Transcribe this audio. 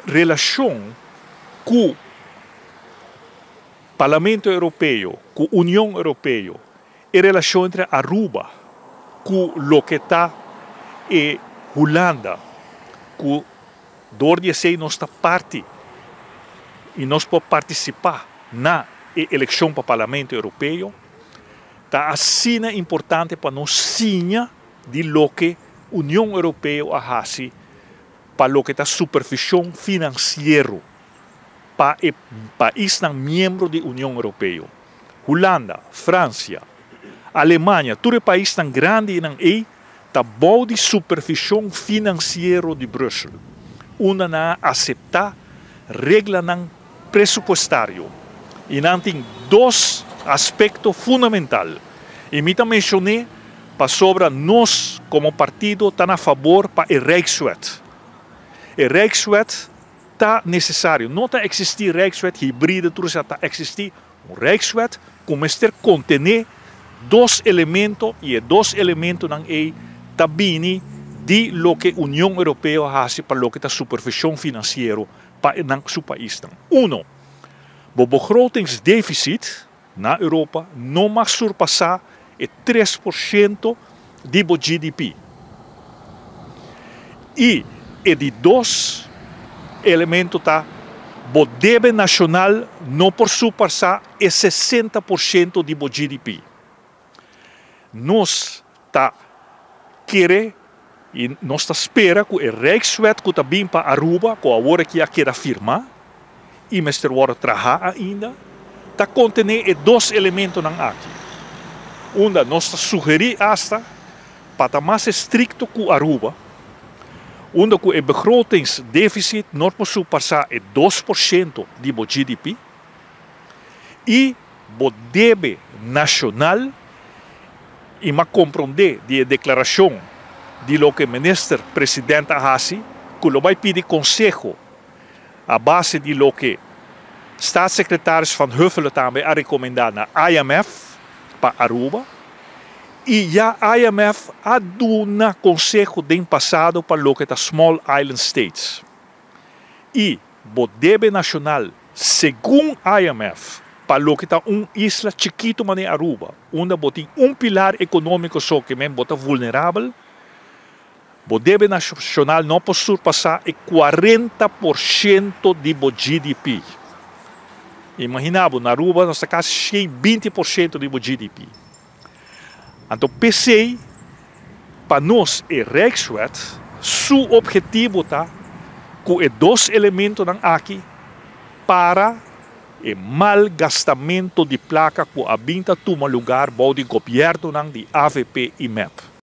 relashon ku Parlamento Europeo, ku Union Europeo, e relashon entre Aruba ku loke ta e Hulanda, ku dor di esei nos ta parti i nos por partisipá na e elekshon pa Parlamento Europeo, ta asina importante pa nos siña di loke Union Europeo a hasi pa loke ta supervishon finansiero pa e paisnan miembro di Union Europeo. Hulanda, Fransia, Alemania, tur e paisnan grandinan ei ta bou di supervishon finansiero di Brussel, unda nan a aseptá reglanan presupuestario i nan tin dos aspekto fundamental i mi ta menshon'é pasobra nos komo partido ta na fabor pa e Rijkswet. E Rijkswet ta nesesario. No ta eksistí Rijkswet hibride tur esei, ta eksistí un Rijkswet ku mester kontené dos elemento i e dos elementonan ei ta bini di loke Union Europeo a hasi pa loke ta supervishon finansiero pa nan su paisnan. Uno, bo begrotingsdeficit na Europa no mag surpasá e 3% di bo GDP. I e di dos elemento ta bo debe nashonal no por surpasá e 60% di bo GDP. Nos ta kere i nos ta spera ku e Rijkswet ku ta bin pa Aruba, ku awor aki a keda firmá i mester wòrdu trahá ainda, ta kontené e dos elementonan aki. Unda nos ta sugerí asta pa ta mas estrikto ku Aruba, unda ku e begrotingsdeficit no por surpasá e 2% di bo GDP i bo debe nashonal i m'a komprondé di e deklarashon di loke minister president a hasi ku lo bai pidi konseho a base di loke staatssecretaris Van Huffelen tambe a rekomendá na IMF pa Aruba i ya IMF a duna konseho den pasado pa loke ta Small Island States i bo debe nashonal segun IMF pa loke ta un isla chikitu manera Aruba unda bo tin un pilar ekonómiko so ke men bo ta vulnerabel, bo debe nashonal no por surpasá e 40% di bo GDP. Imaginá bo, na Aruba nos ta kasi 120% di bo GDP. Anto p'esei pa nos e Rijkswet su objetivo ta ku e dos elementonan aki para e mal gastamento di plaka ku a bin ta tuma lugar bou di gobièrnunan di AVP i MEP.